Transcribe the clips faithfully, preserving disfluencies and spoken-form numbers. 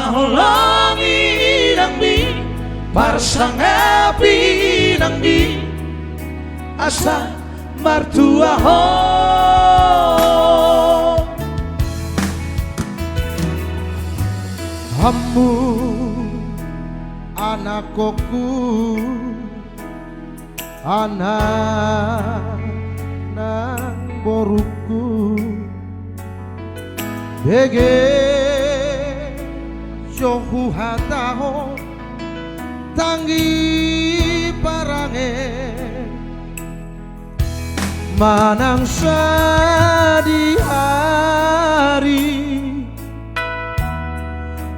Holongi inangmi, parsangapi inangmi, asa martua ho. Hamu anakkonku, anak nang borungku, bege jo huhatahon tanggi parange manang sadihari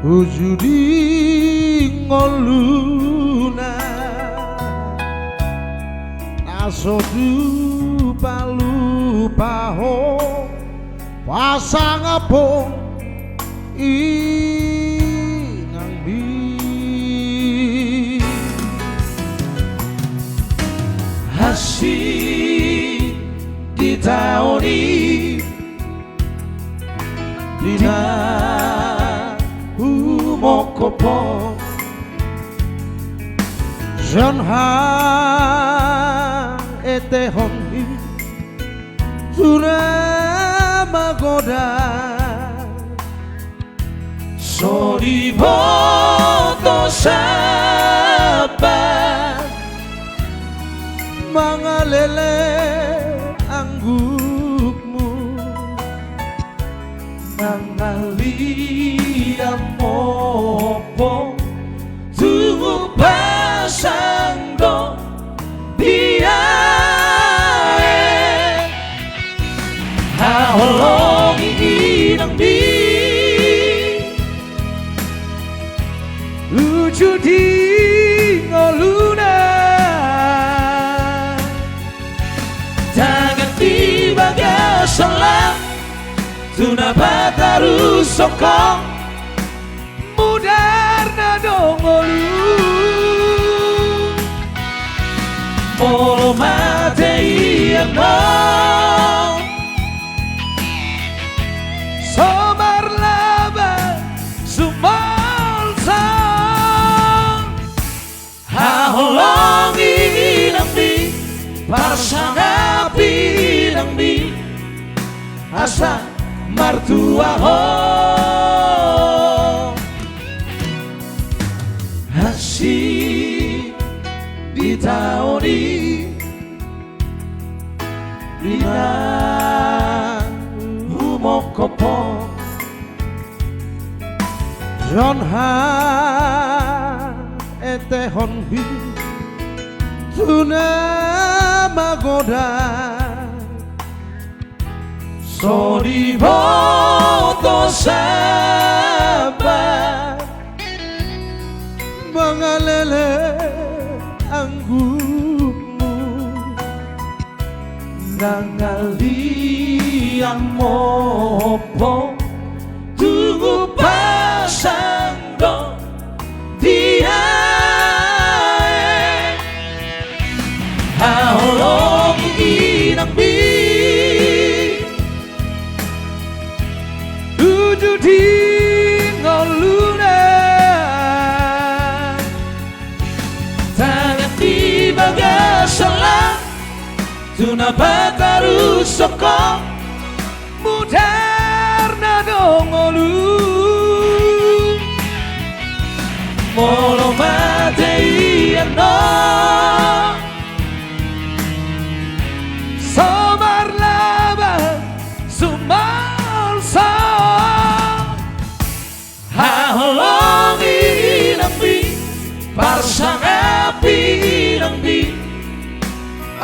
uju di ngoluna, na so tupa lupa ho pasangaphon inangmi. Hansit di taon i di na humongkop ho, songon haetehon i tu na magodang. So diboto sambat mangalele anggukmu, nangaliat ompung tu pasang do diae. Haholongi inangmi uju di ngoluna, tangan di bagasan lak tu na patarushon ho. Mudarna do ngolu molo mate i annon, so marlaba sumolsol. Haholongi inangmi, parsangapi inangmi, asa martua ho. Hansit di taon i di na humongkop ho, songon haetehon i tu na magodang. So diboto sambat mangalele anggukmu, nangaliat ompung tu pasang do diae. Haholongi inangmi uju di ngoluna, tangan di bagasan lak tu na patarushon ho. Mudarna do ngolu molo mate i annon, so marlaba sumolsol. Haholongi inangmi, parsangapi inangmi,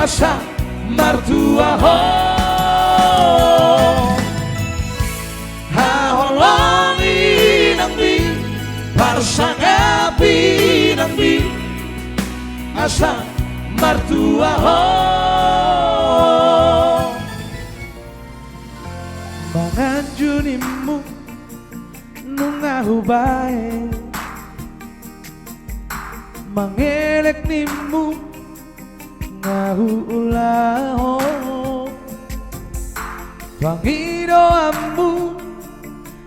asa martua ho. Haholongi inangmi, parsangapi inangmi, asa martua ho. Manganju nimmu nunga hubaen, mangelek nimmu nunga huulahon. Pangidoanmu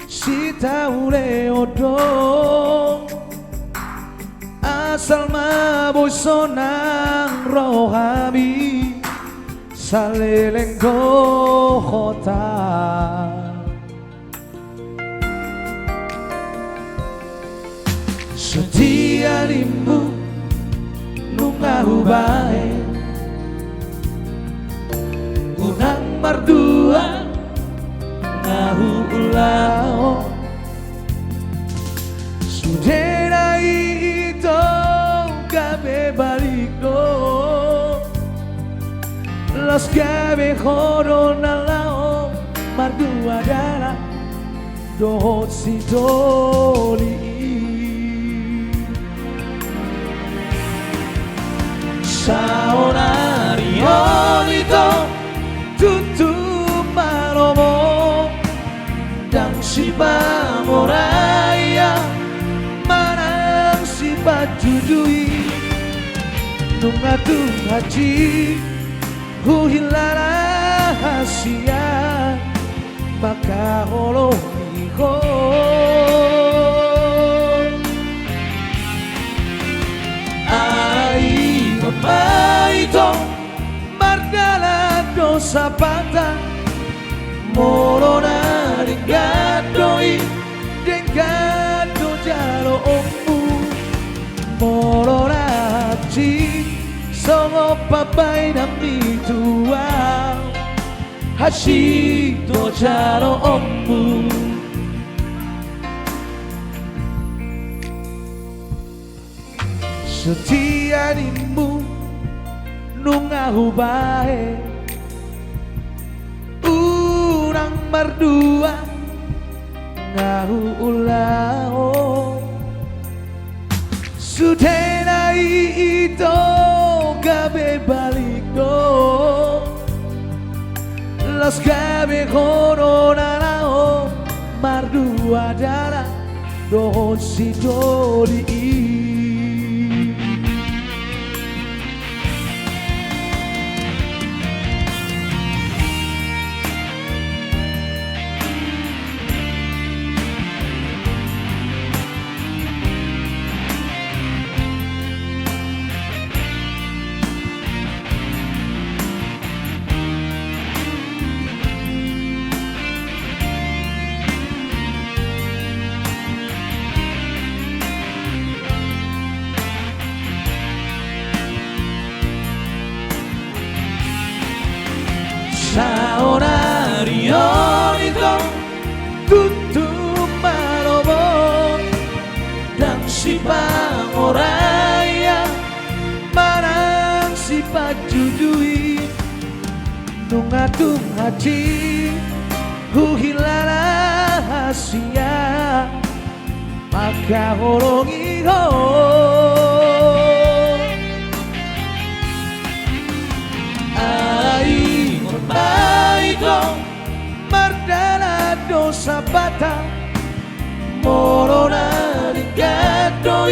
so Di taule odo asal ma boso nang rohami saleleng do hota. Sotian immu nunga hubaen unang mardua na huulahon. Sude na i ito gabe balik do laos gabe ho do na laho mardua dalan dohot si Doli i. Saonari on ito tutu malomo ndang sipangoraian manang sipanjujui. Nunga tung hansit huhilala hasian mangkaholongi ho. Ai mambahen ito mardalan do sapata molo na denggan do i denggan do jaloonmu. Molo na hansit songon pambahenanmi tu ahu hansit do jaloonmu. Sotian immu nunga hubahen unang mardua na huulahon. Sude na i ito gabe balik do laos gabe ho do na laho mardua dalan dohot si Doli i. Saonari on ito tutu malomo ndang sipangoraian manang sipanjujui. Nunga tung hansit huhilala hasian mangkaholongi ho. Ai mambahen ito mardalan do sapata molo na denggan do i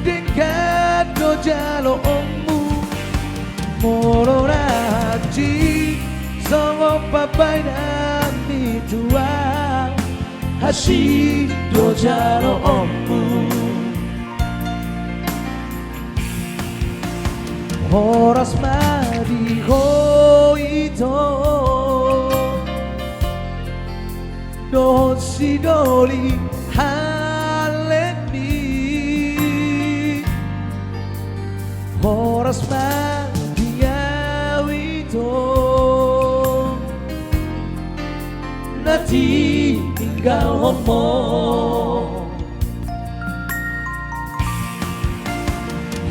denggan do jaloonmu. Molo na hansit songon pambahenanmi tu ahu hansit do jaloonmu. Horas ma di ho ito dohot si Doli hallenmi. Horas ma di ahu ito na tininggalhonmu.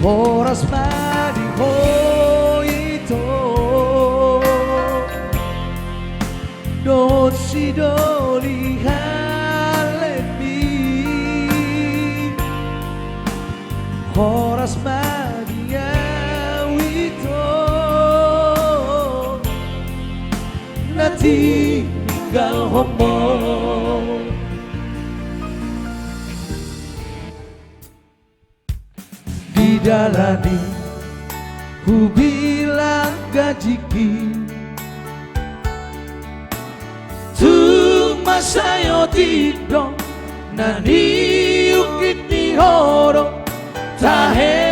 Horas ma di ho ito dohot si Doli hallenmi. Horas ma di ahu ito na tininggalhonmu. Di dalan i hubilang gajikki, tung ma Sai otik do na niungkit ni ho do tahe.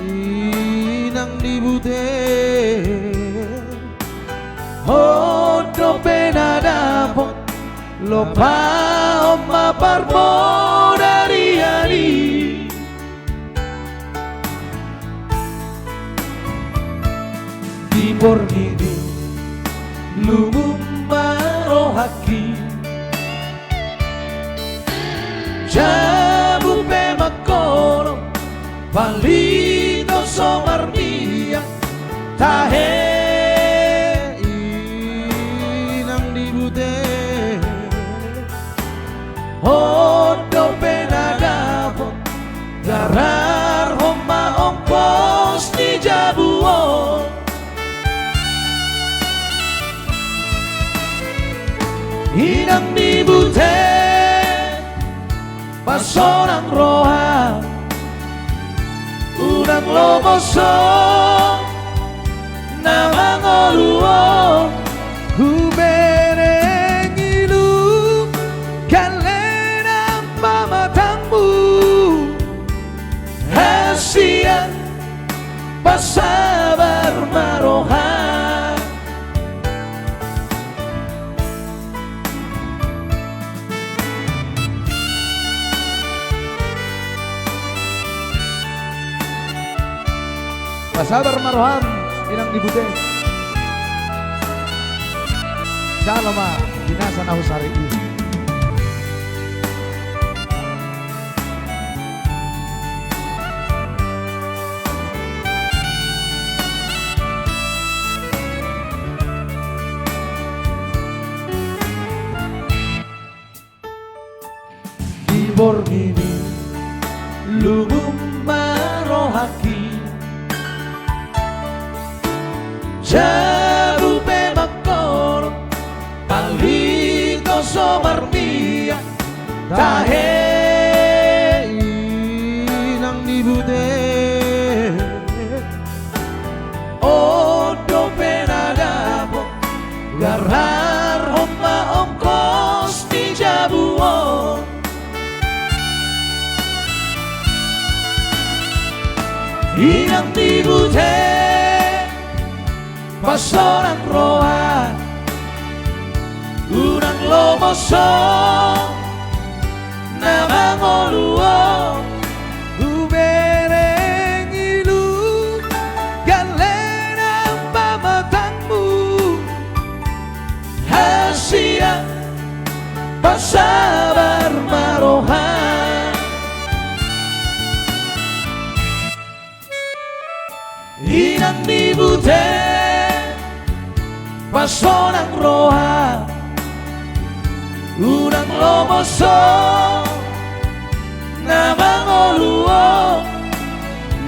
Inang ni bute, on dope na dapot, lopahon ma parmodarian i. Di borngin i lungun ma rohangki. Jabu pe mangkono, palito so marmiak tahe. Inang ni bute, on dope na dapot, gararhon ma ongkos ni jabu on. Inang ni bute, pasonang roha, unang lomo so na mangolu on. Hubereng ilu, galenan pamatangmu, hasian, pasabar ma roha. Pasabar ma roham, inang ni bute. Jalo ma di nasa na husari i. Di borngin i lungun ma rohangki. Jabu pe mangkono, palito so marmiak tahe. Inang ni bute, on dope na dapot, gararhon ma ongkos ni jabu on. Inang ni bute, pasonang roha, unang lomo so na mangolu on. Hubereng ilu, galenan pamatangmu, hasian, pasabar ma roha. Inang ni bute, pasonang roha, unang lomo so na mangolu on.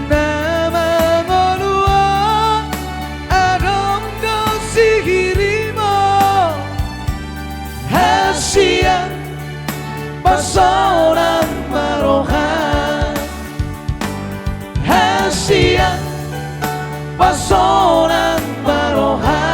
Na mangolu on, adong do sihirimo, hasian, pasonang ma roha. Hasian, pasonang ma roha.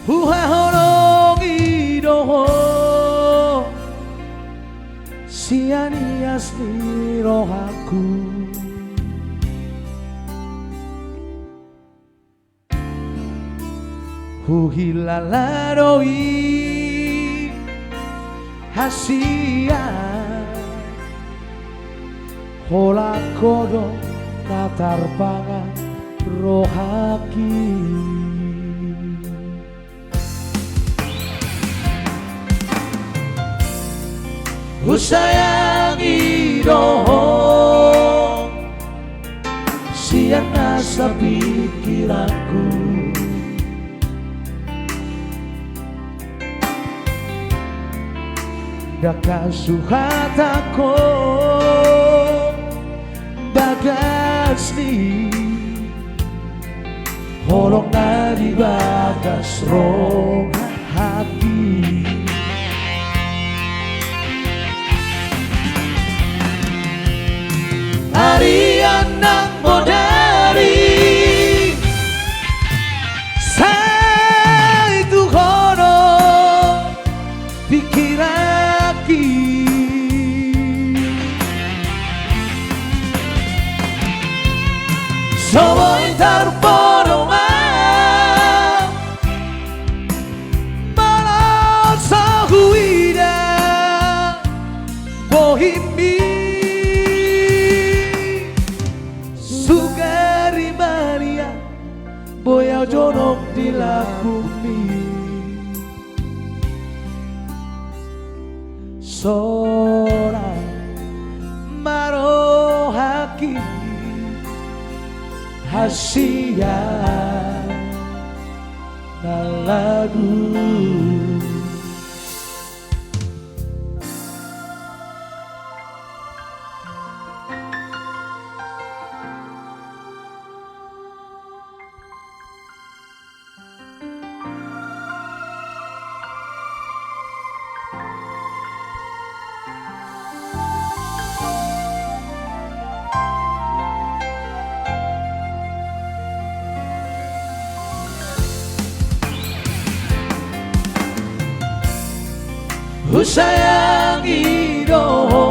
Huhaholongi do ho sian ias ni rohangku. Huhilala do i hasian, holan ho do na tarpangan rohangki. Husayangi do ho sian nasa pingkiranku. Ndang hasuhatangko bagas ni Holong na di bagas rohangki. Arian nang bodari, sai tu holong pikiranki. So boi tarpodom au, molo so huida bohimi. Sugari manian, boi au jonok di lambungmi. Sonang ma rohangki, hasian na lagu. Husayangi do ho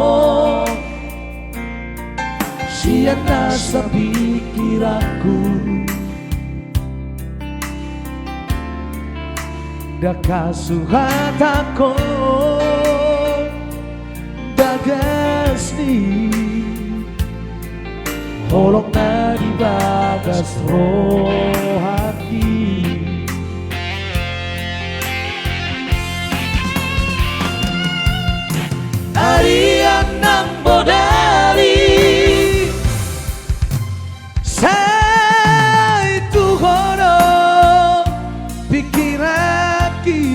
sian nasa pikiranku. Ndang hasuhatangkon bagas ni holong na di bagas rohangki. Arian nang bodari, sai tu holong pikiranki.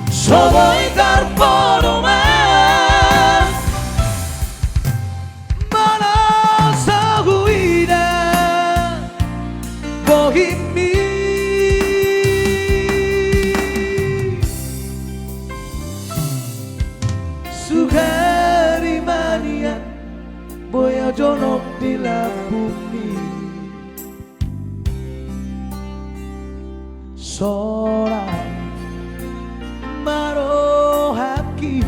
So boi tarpodom au, molo so huida bohimi. Sugari manian, boi au jonok di lambungmi. Sonang ma rohangki,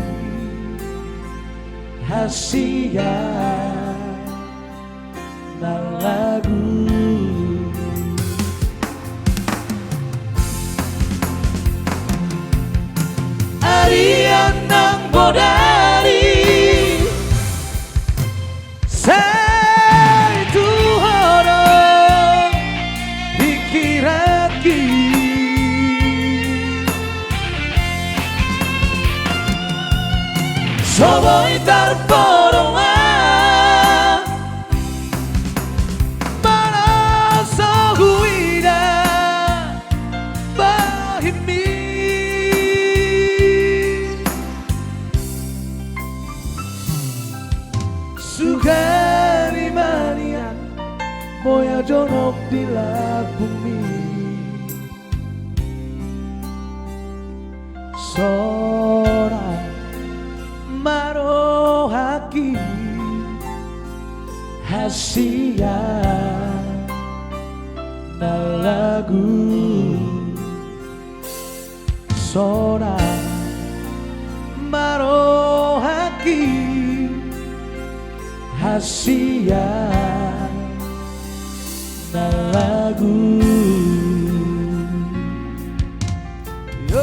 hasian na lagu. Arian nang bodari, sai tu holong pikiranki. So boi tarpodom au, molo so huida bohimi. Sugari manian, boi au jonok di lambungmi. Sonang ma rohangki, hasian na lagu. Sonang ma rohangki, hasian na lagu. Yo.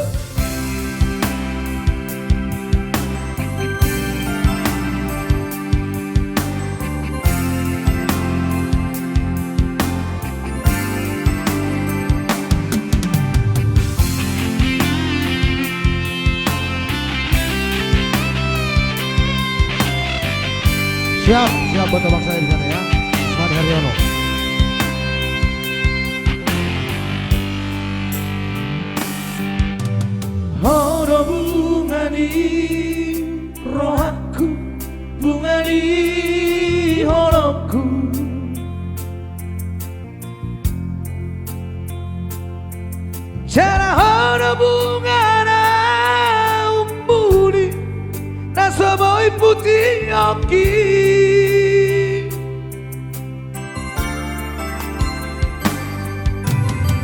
Siap, siap buat abang saya di sana ya. Semangat Haryono. Ho do bunga ni rohangku, bunga ni Jala ho do bunga na umbuli, na so boi putihonki.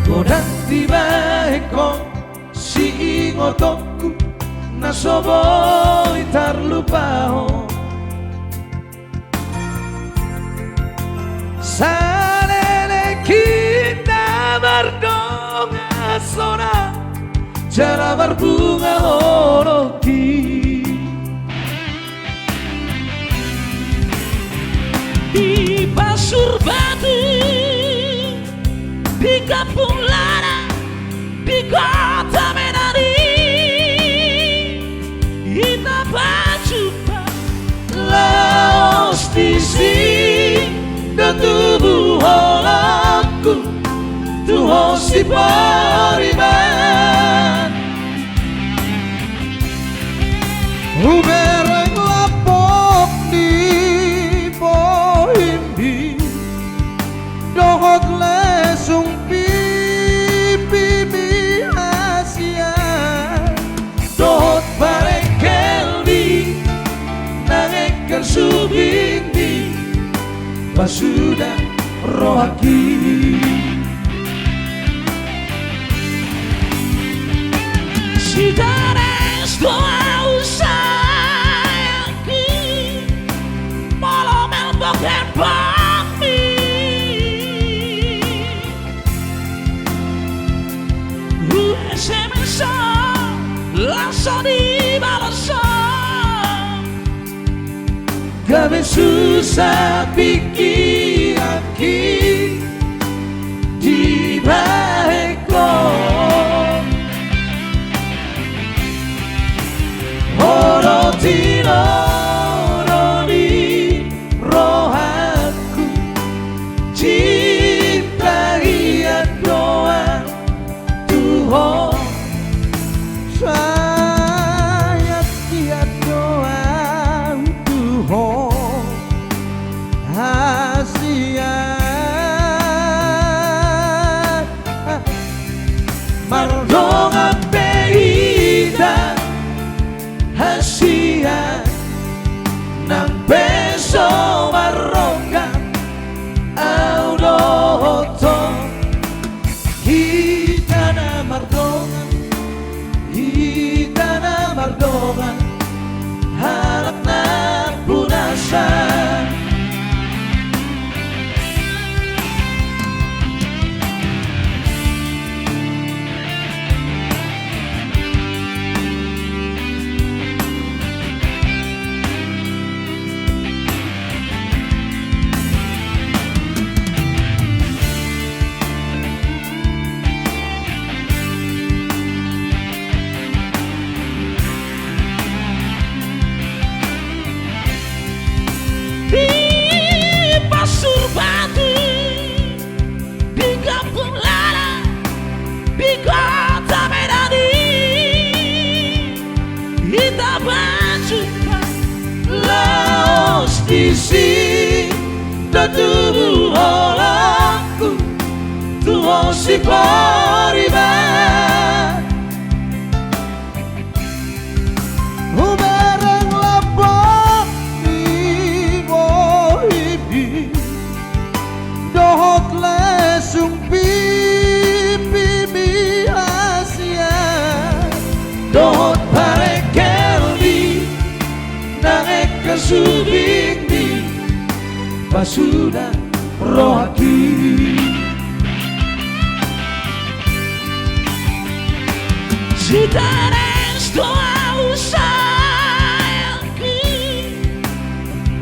Godang dibahen ho siingotonku, na so boi tarlupahon. Saleleng hita mardongan sonang, jala marbunga olongki. Di Pasur Batu, di Kampung Lana, di Kota Medan i, hita pajumpa. Laos disi do tubu holongku, tu ho Siporiman. Hubereng lambok ni bohimbi, dohot lesung pipimi hasian, dohot parengkelmi nang engkel subingmi, pasuda rohangki. Sitares do ahu sayangki, molo melbok hepangmi. Hu S M S-on, langsung dibalas. Gabe susah pikiranki dibahen ho. Ho do tinodo ni rohangku, cinta hian do ahu tu ho. Sayang hian do ahu tu ho. Hasian mardongan pe hita, hasian nang pe so marrongga ahu dohot ho. Hita na mardongan, hita na mardongan, halak na punasa. Di Pasur Batu, di Kampung Lana, di Kota Medan i, hita pajumpa. Laos disi do tubu holongku, tu ho Siporiman. Hubereng lambok ni bohimbi, dohot lesung pipimi hasian, dohot parengkelmi nang engkel subingmi, pasuda rohangki. Sitares do ahu sayangki,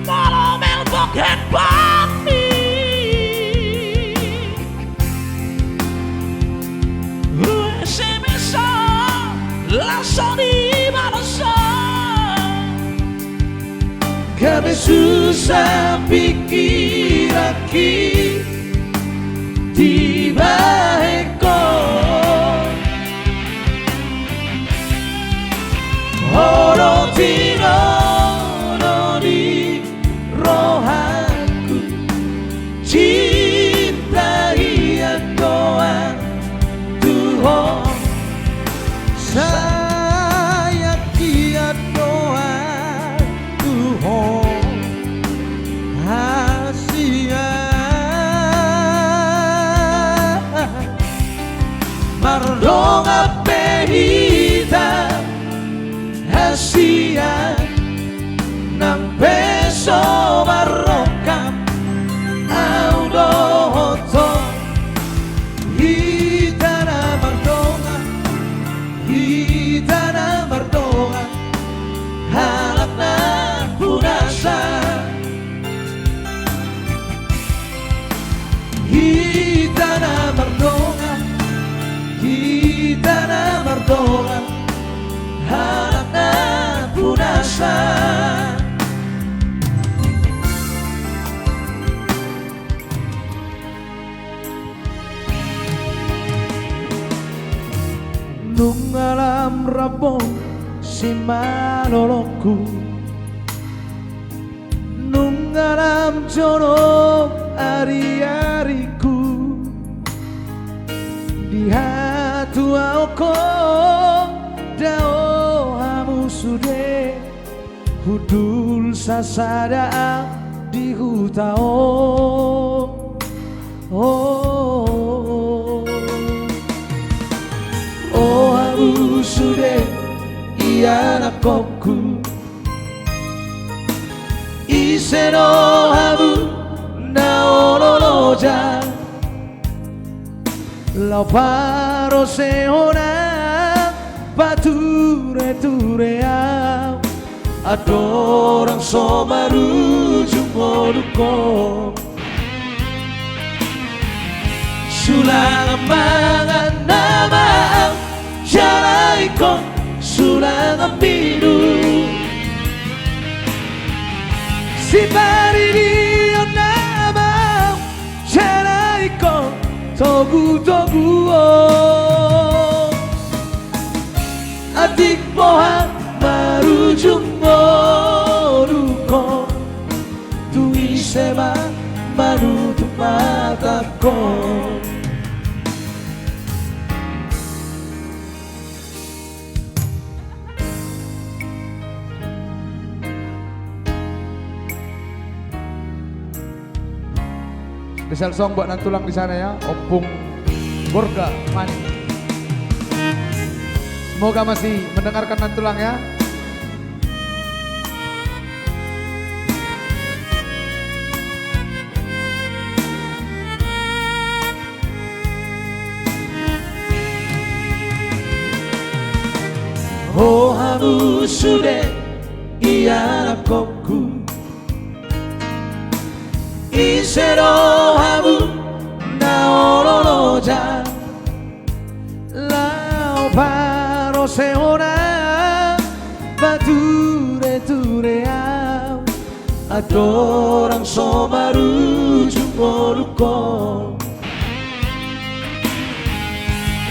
molo melbok hepangmi. Hu S M S-on, langsung dibalas. Gabe susah pikiranki dibahen ho. Ho do tinodo ni rohangku, cinta hian do ahu tu ho. so marrongkap, au dohot ho. Hita na mardongan, hita na mardongan, halak na punasa. Hita na mardongan, hita na mardongan, halak na punasa. Nunga lam rap on simalolongku, nunga lam jonok ariariku. Di hatuaonku dao hamu sude, hundul sasada au di huta on. O, o hamu sude ianakhonku, ise do hamu na olo loja, laho parosehon au, patureture au, andorang so marujung ngolungkon. Sulang mangan nama au, jala ingkon sulang minum. Siparidion nama au, jala ingkon togutoguon. Atik boha marujung ngolungkon, tu ise ma manutup matangkon. Spesial song buat nantulang di sana ya, Ompung Gorga Mani. Semoga masih mendengarkan nantulang ya. O hamu sude ianakhonku, ise do hamu na olo loja, laho parosehon au, patureture au, andorang so marujung ngolungkon.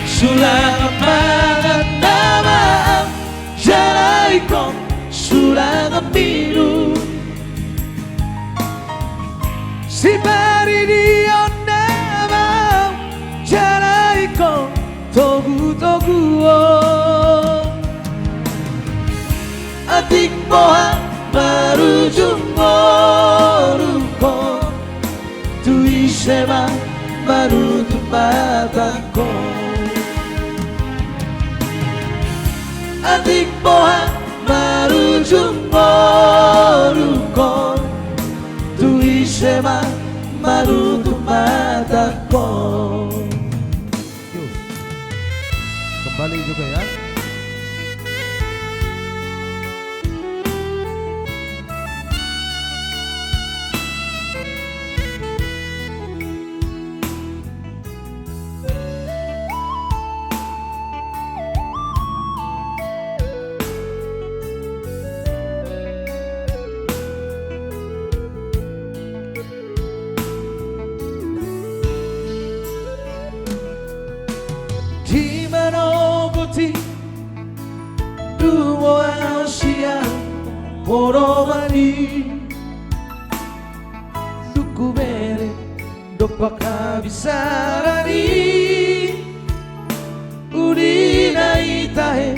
Sulang mangan nama au, jala ingkon sulang minum. Siparidion nama au, jala ingkon togutoguon. Atik boha marujung ngolungkon, tu ise ma manutup matangkon. Atik boha marujung ngolungkon, tu ise ma manutup matangkon. Yuk. Kembali juga ya. Di manogot i, dungo au sian podoman i, dung hubege dompak habisaran i, uli na i tahe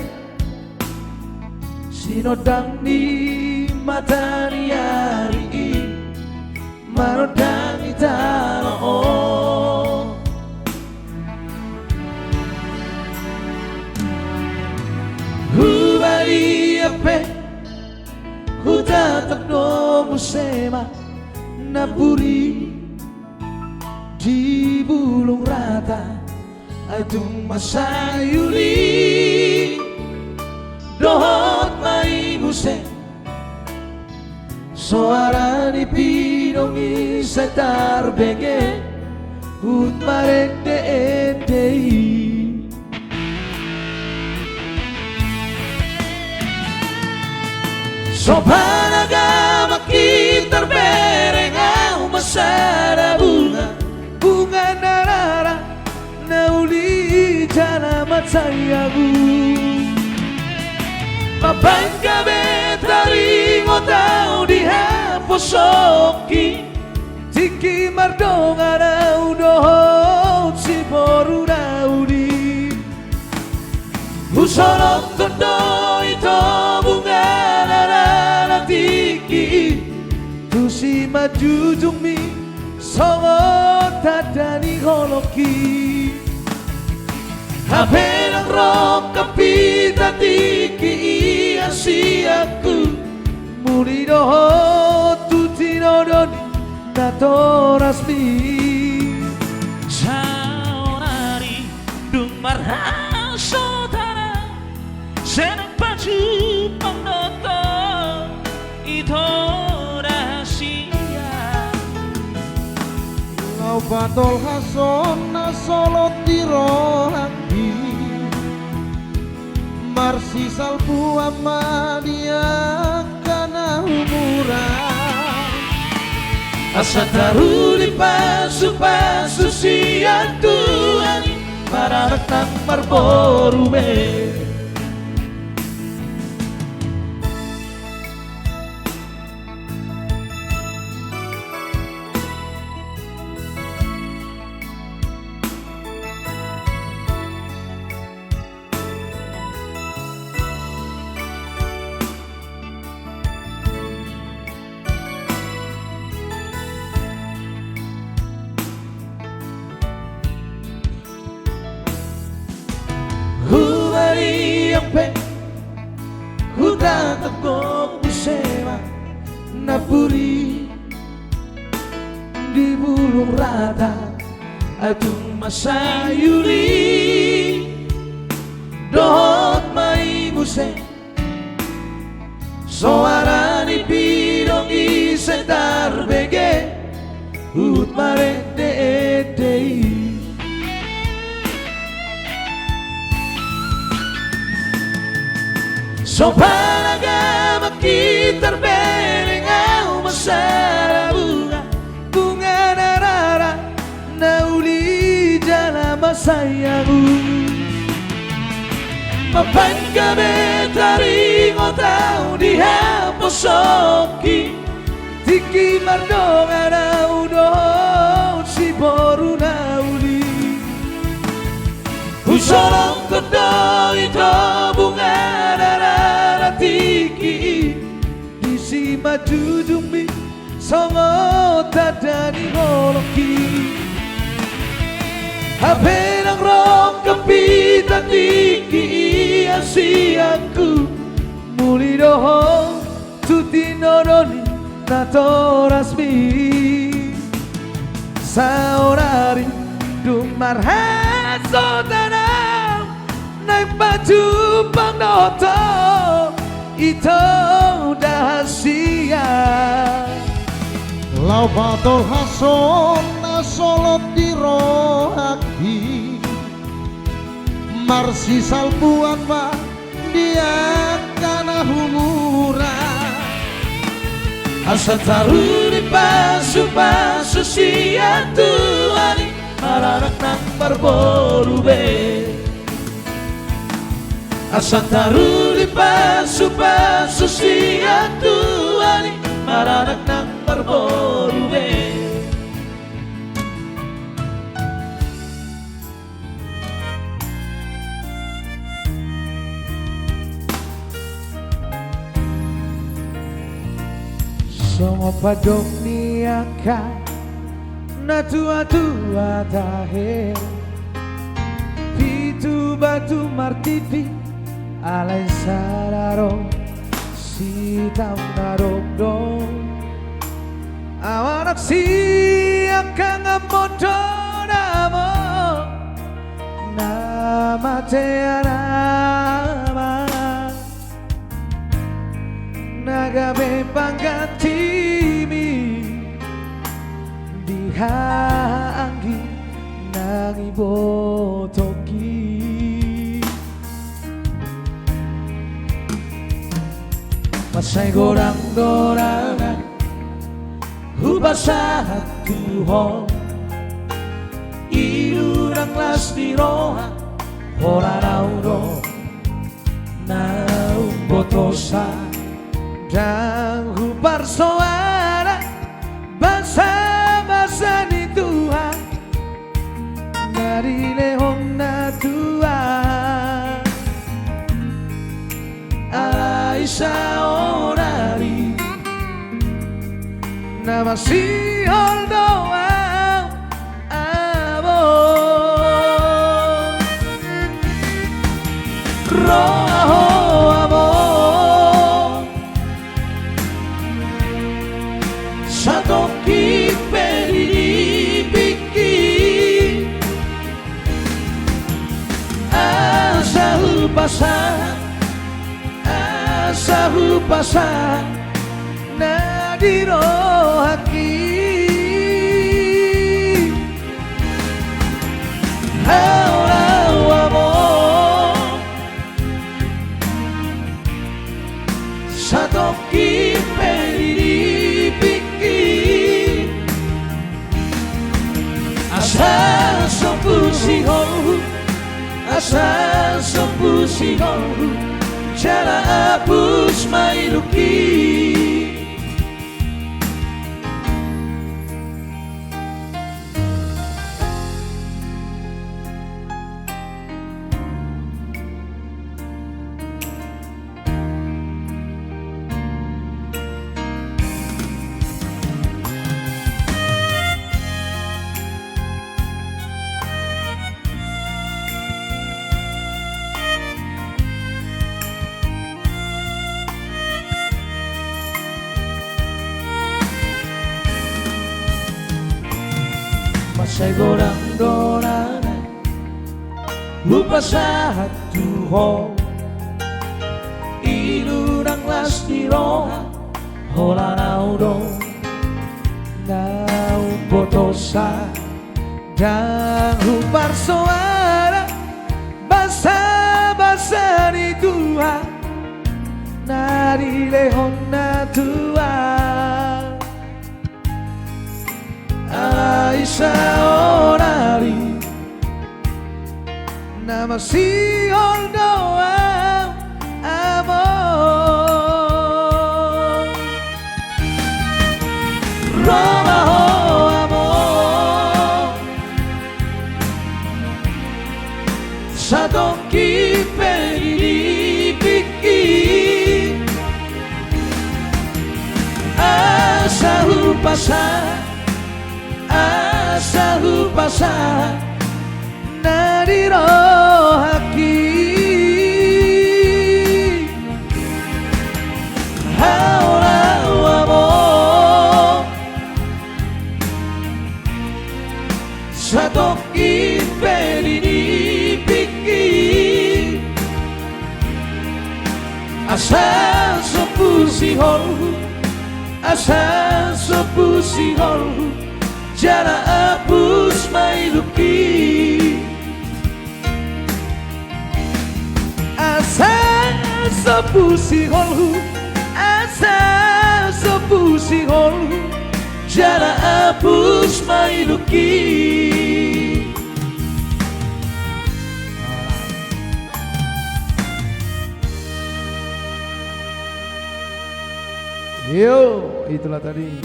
sinondang ni mata ni ari i, manondang i tano on. Hubalian pe hutatap do muse Di bulung rata, ai tung mansai uli, dohot ma i muse. Soara ni pidong i sai tarbege, huhut marende-ende i. Sombana gamak i tarbereng, ahu ma sada bunga, bunga na rara, na uli jala mansai ahu. Mambaen gabe taringot ahu di haposongki, tingki mardongan ahu dohot siboru na uli. Husolonghon do ito bunga na rara tingki i, tusi manjujungmi songon tanda ni holongki. Hape ndang rongkap hita tingki i, hasianku, muli dohot tu tinodon ni natorasmi. Saonari dung marhasohotan, sai naeng pajumpang do ito, ito rahasia. Laho patolhashon na solot di rohangki, marsisalpuan ma di angka na umurna. Asa taruli pasupasu sian Tuhan i, maranak nang marboru be. Humaliang pe, hutatap gok muse ma, na puri di bulung rata, ai tung mansai uli, dohot ma i muse. Soara ni pidong i sai tarbege, huhut marende-ende i. Sombana gamak i tarbereng, ahu ma sada bunga, bunga na rara, na uli jala mansai ahu. Mambaen gabe taringot ahu di haposongki, tingki mardongan ahu dohot siboru na uli. Husolonghon do ito bunga na rara tingki i, tusi manjujungmi songon tanda ni holongki. Hape ndang rongkap hita tingki i, hasianku, muli dohot tu tinodon ni natorasmi. Saonari dung marhasohotan, naeng pajumpang do ito, ito rahasia. Laho patolhashon na solot di rohangki, marsisalpuan ma di angka na umurna. Asa taruli pasupasu sian Tuhan i, maranak nang marboru be. Asa taruli pasupasu sian Tuhan i, maranak nang marboru be. Songon pandok ni angka na tuatua tahe, pitu batu martinding, alai sada do sitaon na dongdong. Ahu anak siangkangan mondok Ate Adama, na gabe panggantimi di haha anggi nang ibotoki. Mansai godang do na hupasahat tu ho, ilu nang las ni roha, holan au do na umbotosa. Ndang huparsoada basabasa ni Tuhan na dilehonna tu ahu. Alai saonari na masihol do au, amang. Ro ma ho, amang, satongkin pe di nipingki. Asa hupasahat, asa hupasahat na di rohangki. Hau, hau, amang, satongkin pe di nipingki. Asa sombu sihol, asa sombu sihol, jala apus ma ilungki. Mansai godang do na hupasahat tu ho, ilu nang las ni roha, holan au do na umbotosa. Ndang huparsoada basabasa ni Tuhan na dilehonna tu ahu. Alai saonari na masihol do au, amang. Ro ma ho, amang, satongkin pe di nipingki. Asa hupasahat, asa hupasahat na di rohangki. Hau, hau, amang, satongkin pe di nipingki. Asa sombu sihol, asa sombu sihol, jala apus ma ilungki. Asa sombu sihol, asa sombu sihol, jala apus ma ilungki. Yo, itulah tadi.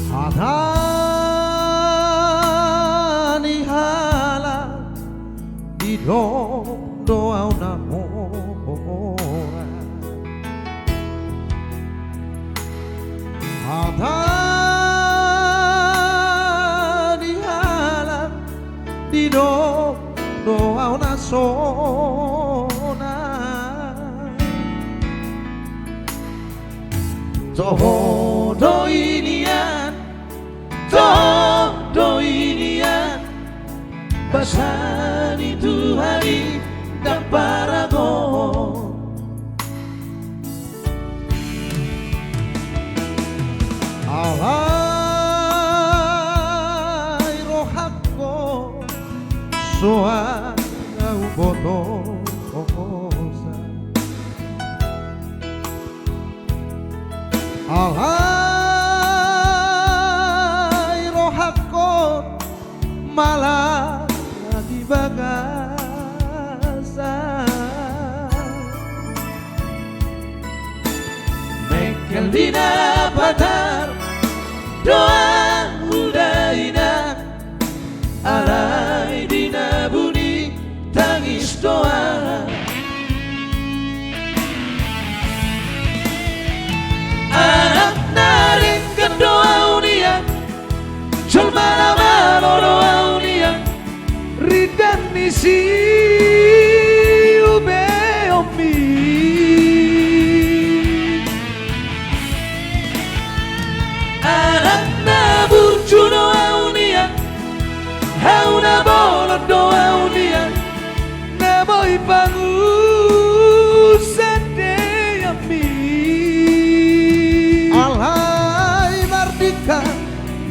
Hata ni halak didok do au na mora. Hata ni halak didok do au na sonang. Toho do i nian Sani Tuhan i dang paragon. Alai rohangkon so ada umbotosa. Alai rohangkon mala di bagasan. Mengkel di na patar do ahu dainang, alai di na buni tangis do ahu. Anak na denggan do ahu nian, jolma na malo do ahu nian, rindang ni siubeonmi. Anak na burju do ahu nian, ahu na bolon do ahu nian, na boi pangusandeonmi. Alai mardingkan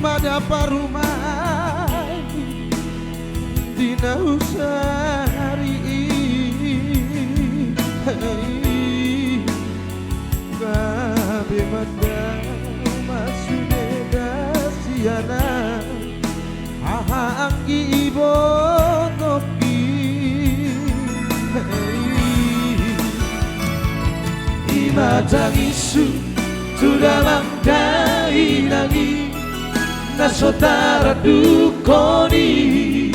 ma da parumaen di na husari i. Hei, gabe ma da masudeda sian ahu, haha anggi ibotongki. Hei, i ma tangishu tu damang dainang i, na so tarandukhon i.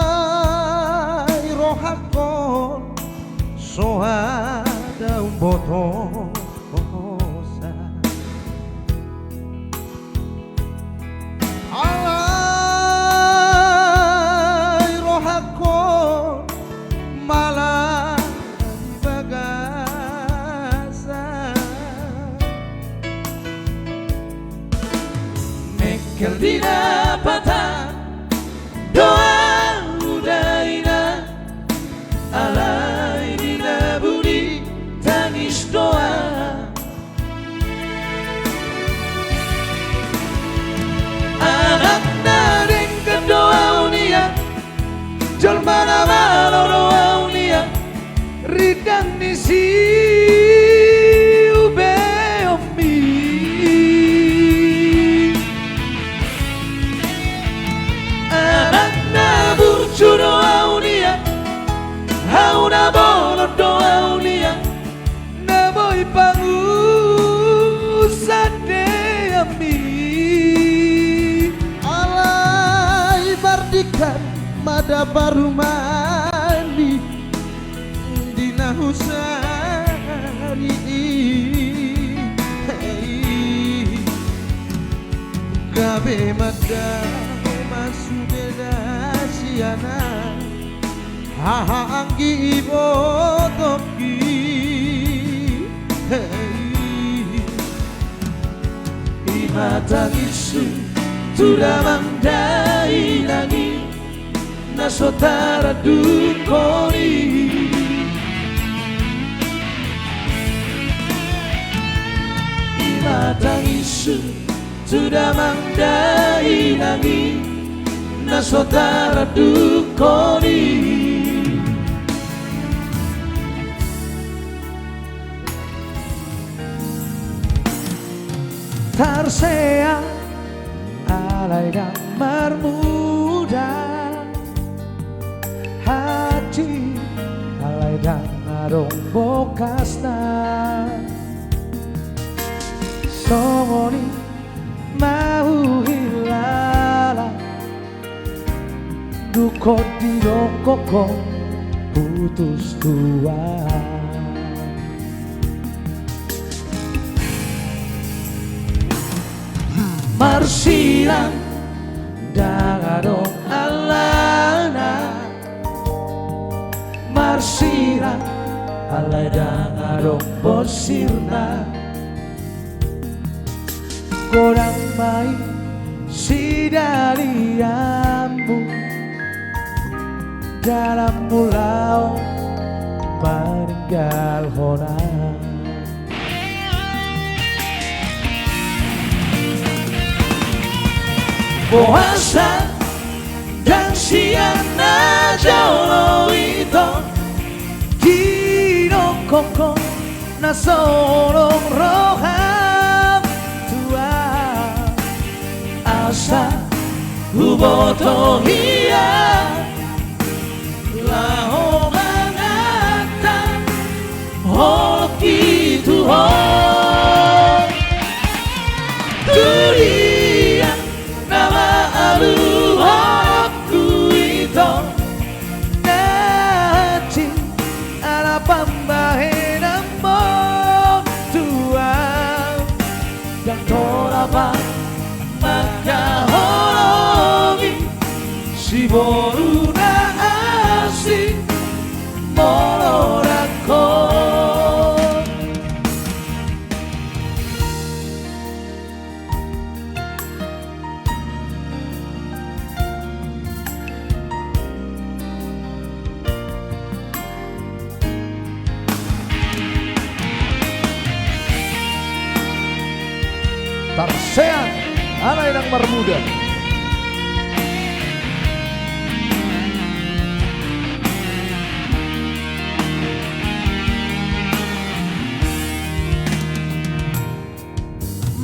Alai rohangkon so ada umbotosa. Alai rohangkon mala di bagasan. Mengkel di na patar do ahu dainang, alai di na buni tangis do ahu. Anak na denggan do ahu nian, jolma na malo do ahu nian, rindang ni siubeonmi. Anak na burju do ahu nian, ahu na bolon do ahu nian, na boi pangusandeonmi. Alai mardingkan ma da parumaen i di na husari i. Hei, gabe ma da masudeda sian ahu, haha anggi ibotongki. Hei, i ma tangishu tu damang dainang i, na so tarandukhon i. I ma tangishu tu damang dainang i, na so tarandukhon i. Tarsea alai ndang marmuda, hati alai ndang adong bokasna. Songon i ma huhilala, dung hot didok ho putus, Tuan. Marsirang ndang adong alana, marsirang alai ndang adong bosirna. Godang ma i sidalianmu, dalan mulaon maninggalhon ahu. Boasa ndang sian na jolo ito didok ho na so holong roham, Tuan. Asa huboto hian laho mangantar holongki tu ho. Tu dia na maaluhononku ito, na hansit ala pambahenanmu, Tuan. Ndang tolap mangkaholongi siboru na asing molo ndang ho. Tarseat ala inang marmuda.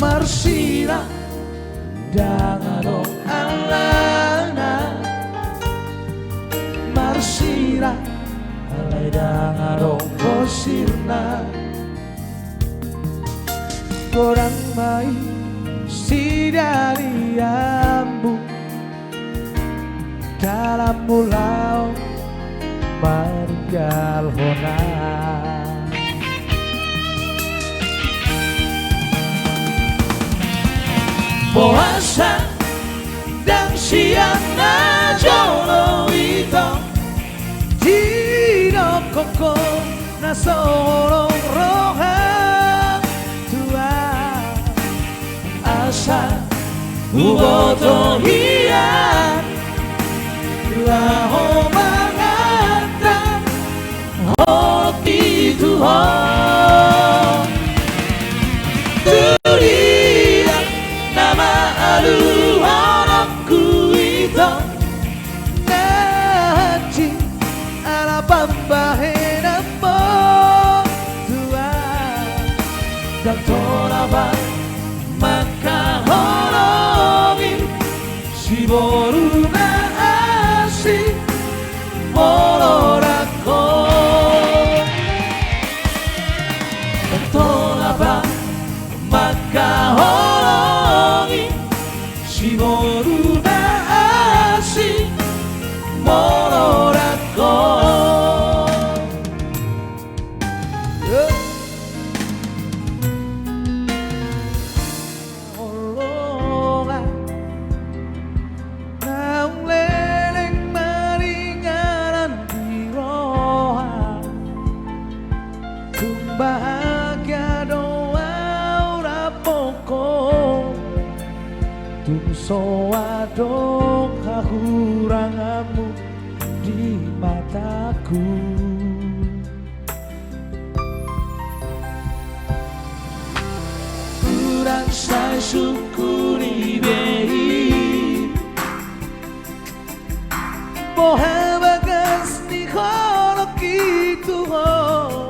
Marsirang ndang adong alana, marsirang alai ndang adong bosirna. Godang ma i sidalianmu, dalan mulaon maninggalhon ahu. Boasa ndang sian na jolo ito didok ho na so holong roham, Tuan. Asa huboto hian laho mangantar holongki tu ho. Tu dia na maaluhononku ito, na hansit ala pambahenanmu, Tuan. Ndang tolap mangkaholongi siboru na asing molo ndang ho. Ndang tolap mangkaholongi siboru na asing molo ndang ho. Holong naung leleng maringanan di roha, tung bahagia do au rap ho, tung so adong hahuranganmu di mataku. Hurang sai sungkun i be i, boha bagas ni holongki tu ho.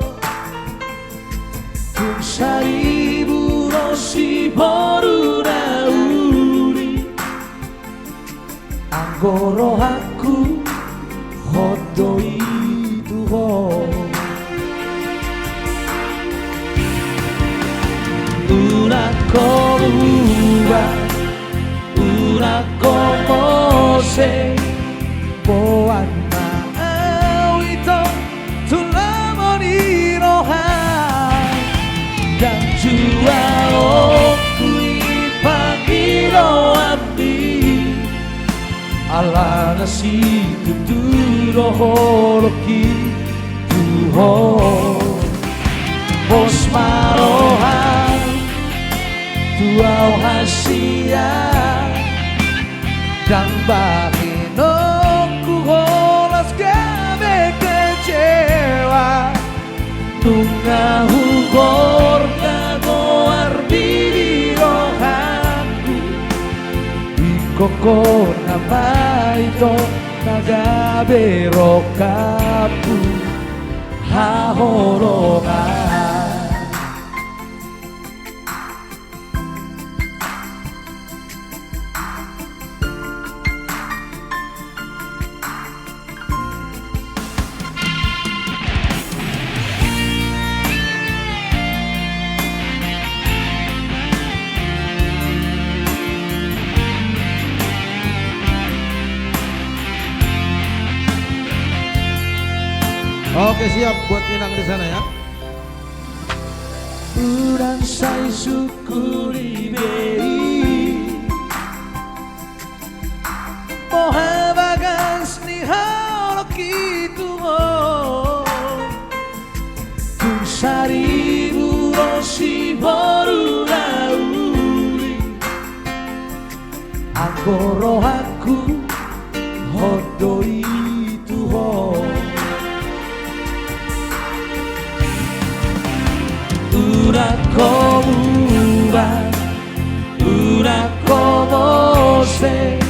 Tung saribu ro siboru na uli, anggo rohangku hot do i tu ho. Unang ho lupa Boan ma au ito tu lomo ni roham. Ndang juaon huipangidoanmi, alana situtu do holongki tu ho. Pos ma roham tu au hasian, ndang bahenonku holan gabe kecewa. Nunga hugorga goarmi di rohangku, ingkon ho nama ito na gabe rongkapku haholongan. Oke, siap buat Inang di sana ya. Unang sai sungkun i be i, boha bagas ni holongki tu ho. Tung saribu ro siboru na uli, anggo rohangku hot do i tu ho. Unang ho muba, unang ho mose,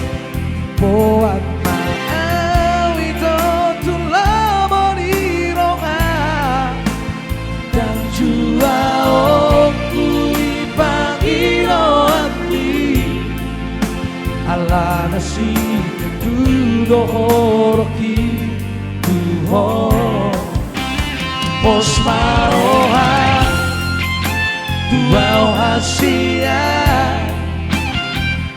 boan ma au ito tu lomo ni roham. Ndang juaon huipangidoanmi, alana situtu do holongki tu ho. Pos ma roham tu au hasian,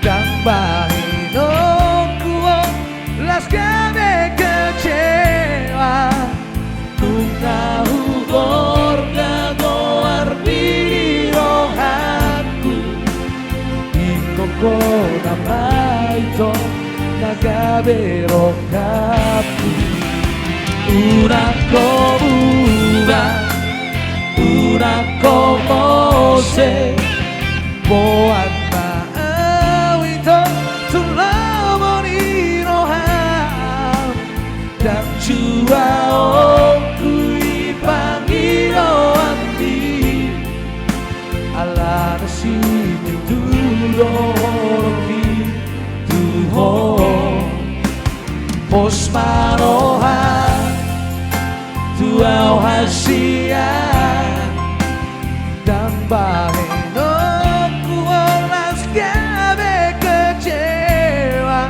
ndang bahenonku holan gabe kecewa. Nunga hugorga goarmi di rohangku, ingkon ho nama ito na gabe rongkapku. Unang ho muba, unang ho mose, boan ma au ito tu lomo ni roham. Ndang juaon huipangidoanmi, alana situtu do holongki tu ho. Pos ma roham tu au hasian, ndang bahenonku holan gabe kecewa.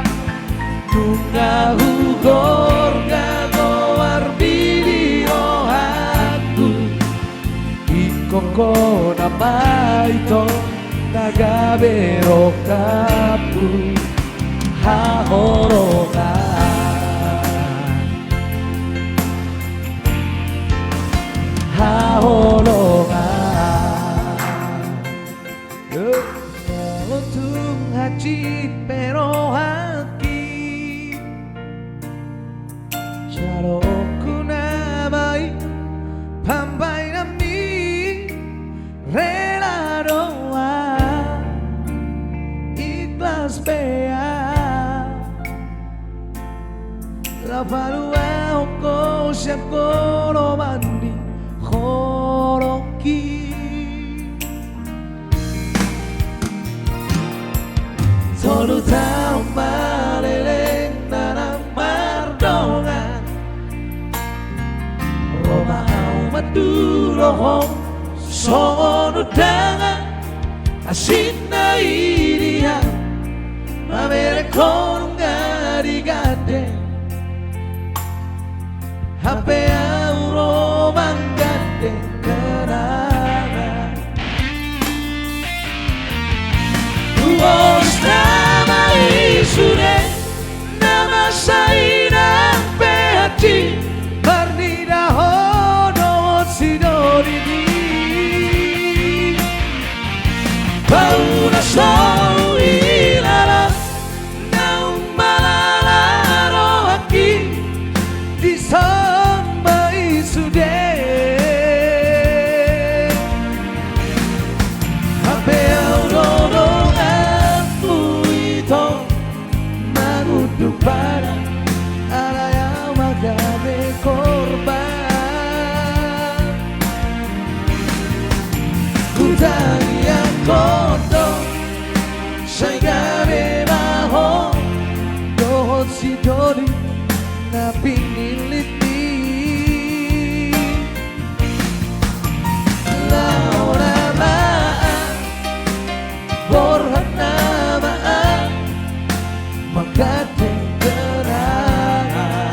Nunga hugorga goarmi di rohangku, ingkon ho nama ito na gabe rongkapku haholongan. Haholongan. Molo tung hansit pe rohangki, jalo ho nama i pambahenanmi. Rela do au, ikhlas pe au, laho paluahon ho sian holoman ni holongki. Tolu taon ma leleng na mardongan, ro ma au mandulohon songon undangan. Asing na i di hau, mamereng ho nunga digandeng. Hape au ro manggandeng kenangan. Pos nama i sude na Tau hilala naung malala rohangki, dison ma i sude. Hape au do donganmu i tong mangunduk pada, alai au ma gabe korban. Hutangiangkon do sai gabe ma ho dohot si doli na pinillitmi. Laho nama an, borhat nama an, manggandeng kenangan.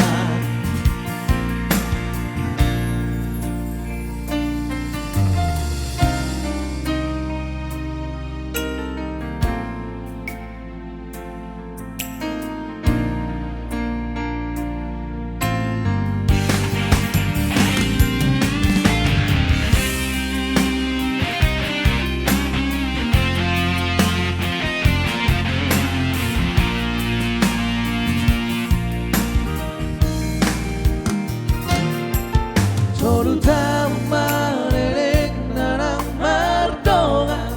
Solu taon ma leleng na naeng mardongan.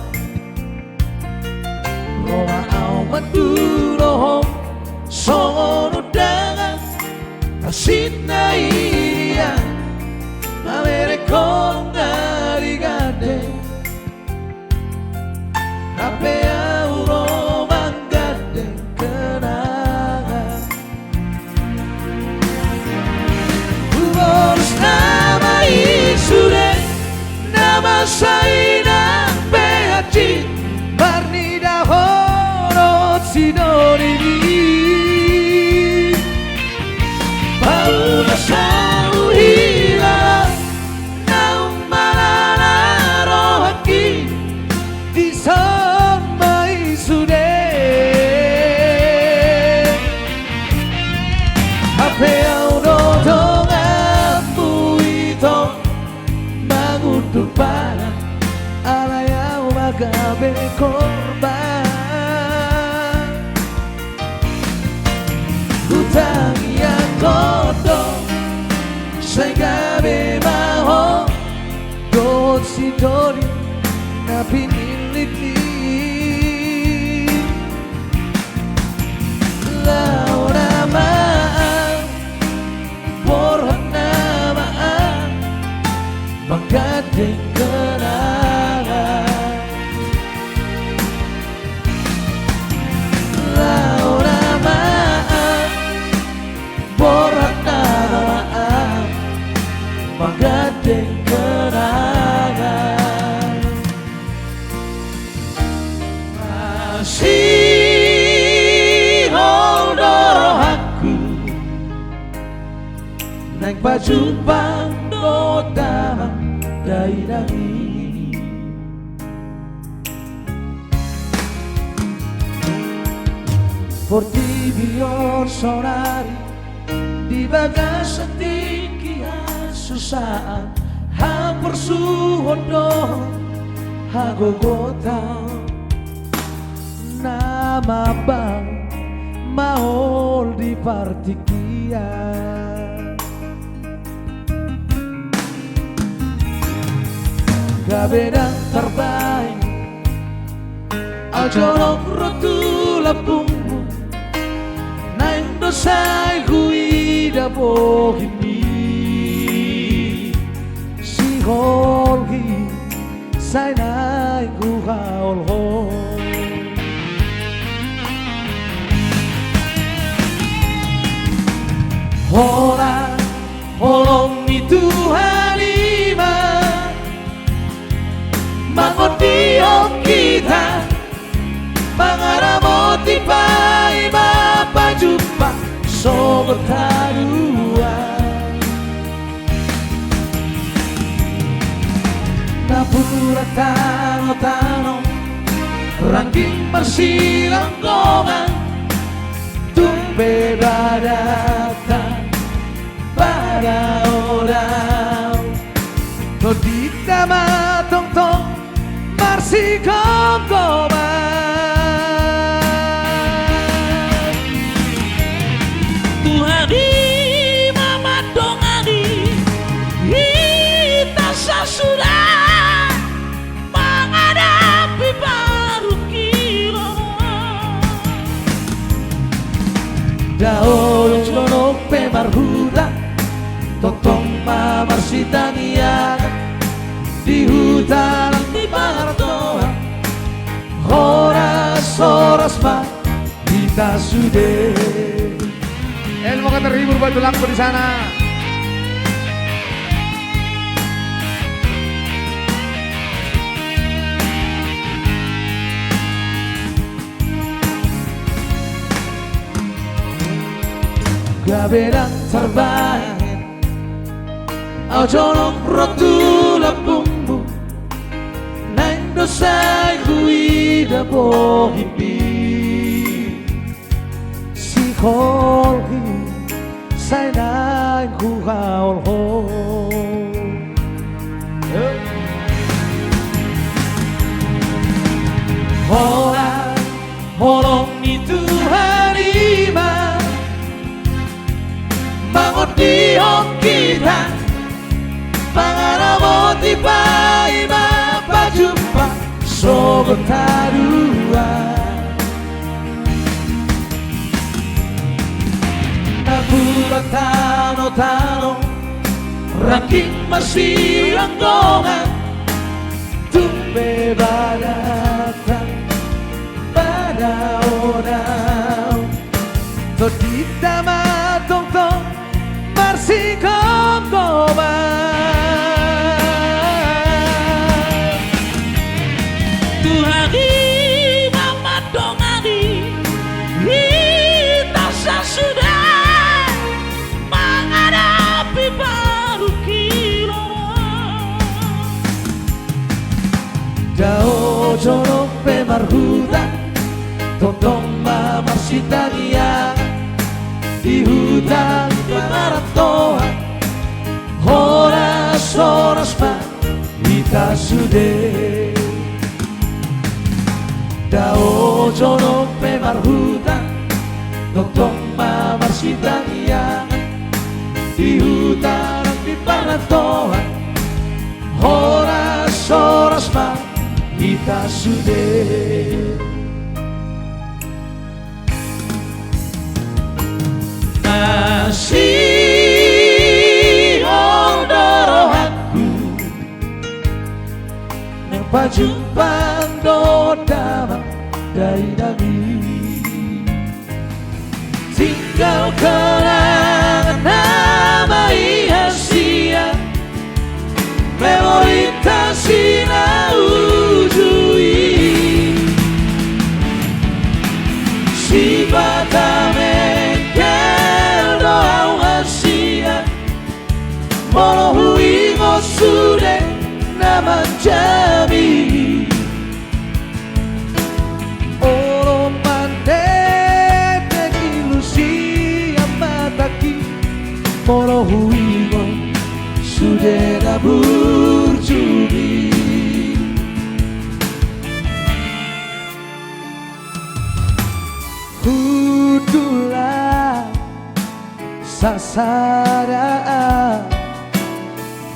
Ro ma au mandulohon songon undangan. Asi na i dia mamereng ho nunga digandeng. Hape au ro manggandeng kenangan. Hubolus nama i sude, nama sai nang pe hansit marnida ho dohot si dolimi. Paula sa huhilala naung malala rohangki, dison ma i sude. Hape au do donganmu i tong mangunduk pada, alai au ma gabe korban. Hutangiangkon do sai gabe ma ho dohot si doli na pinillitmi. Laho nama an, borhat nama an, manggandeng kenangan. Laho nama an, borhat nama an, manggandeng kenangan. Masihol do rohangku naeng pajumpang dohot damang dainang i. Portibi on saonari di bagasan tingki hasusaan, haporsuhon dohot hagogotan, na mambahen maol di partingkian. Gabe ndang tarbahen au jonok ro tu lambungmu, naeng do sai huida bohimi. Siholhi sai naeng huhaholhon. Holan holong ni Tuhan i ma mangondihon hita, mangaramoti paima pajumpang sogot haduan. Napuran tanotano, rangging marsilanggongan, tung pe badanta padaodao. Tondinta ma tongtong marsigomgoman. Dao jonok pe marhuta, tongtong ma marsitangiangan, di huta nang di pangarantoan, horas-horas ma hita sude. Eh, semoga terhibur buat tulangku di sana. Gabe ndang tarbahen au jonok ro tu lambungmu, naeng do sai huida bohimbi. Siholhi sai naeng huhaholhon. Holan holong ni Tuhan i ma mangondihon hita, mangaramoti paima pajumpa sogot haduan. Napuran tano-tano, rangging masilang dongan, tung be badan tang badaonau. Tondinta ma tongtong marsigomgoman. Tuhan i ma mandongani hita sasude manghadapi parungkilon. Dao jonok pe marhuta, tongtong ma marsitangiangan, di huta di pangarantoan, horas-horas ma hita sude. Dao jonok pe marhuta, tongtong ma marsitangiangan, di huta nang di pangarantoan, horas-horas ma hita sude. Na sihol do rohangku, naeng pajumpang dohot damang dainang i. Tinggal kenangan nama i hasian, memorinta si na uju i. Sipata mengkel do au hasian, molo huingot sude na manjami. Olo mandetek ilu sian matangki, molo huingot sude na burju i. Hundulhon sasada,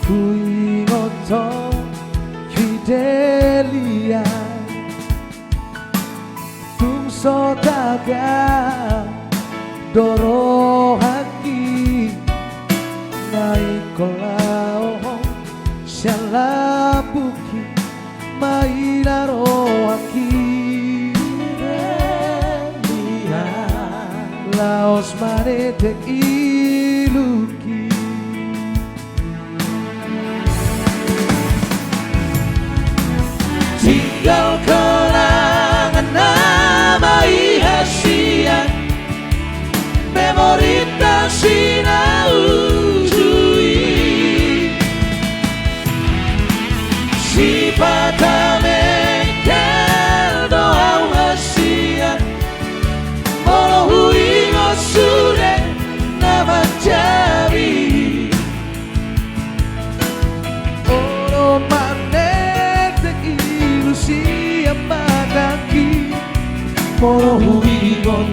huingot ho Fidelia. Tung so tagan do rohangki, na ingkon laohon sian lambungki ma i na rohangki. Laos manetek ilungki. Tinggal kenangan nama i hasian, memorinta si na uju i. Sipata mengkel do au hasian, molo huingot sude na manjami. Olo manetek ilu sian matangki, molo huingot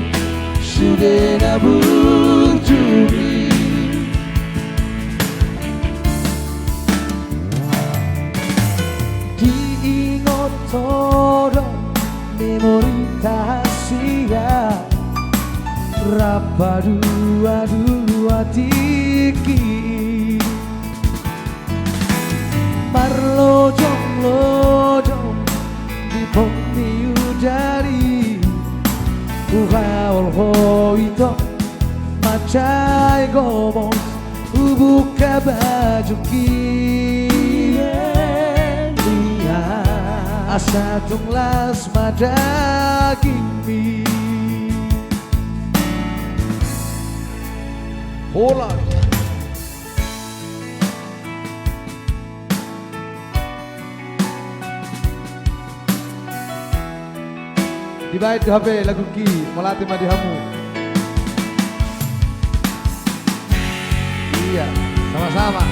sude na burju i. Diingot ho do memorinta hasian, Rap paduadua tingki, marlojong-lojong di pongki udari, huhaol ho ito mansai gomos, hubuka bajungki, asa tung las ma dagingmi. Holan. Dibaen do hape lagungki, mauliate ma di hamu. Iya, sama-sama.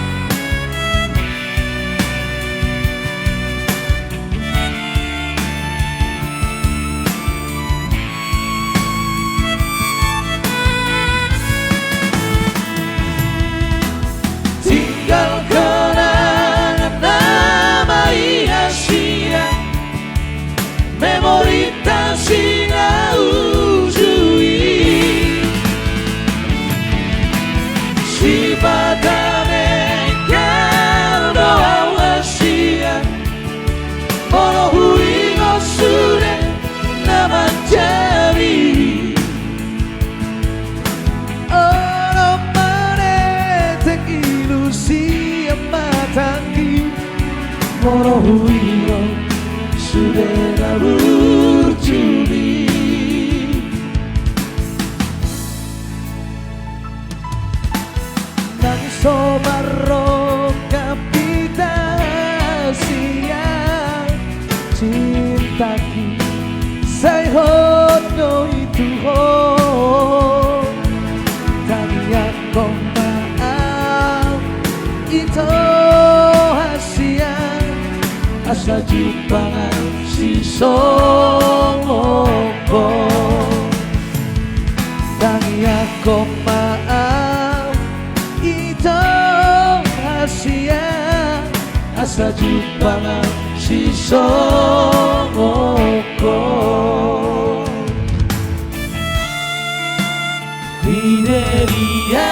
Tinggal kenangan nama i hasian, memorita si na uju i. Sipata mengkal do au hasian, molo huingot sude na manjadi. Olo manetek ilu sian matangki, molo huingot sude na burju i. Nang so marrongkap hita sian cintaki, sai hot do i tu ho. Tangiangkon ma au ito hasian, asa jumpang au sisongon ho. Tangiangkon ma au ito hasian, asa jumpang au sisongon ho. Fidelia.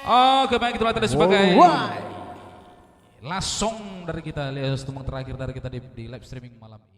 Oke, baik, kita latihan sebagai last song dari kita, last song terakhir dari kita di, di live streaming malam ini.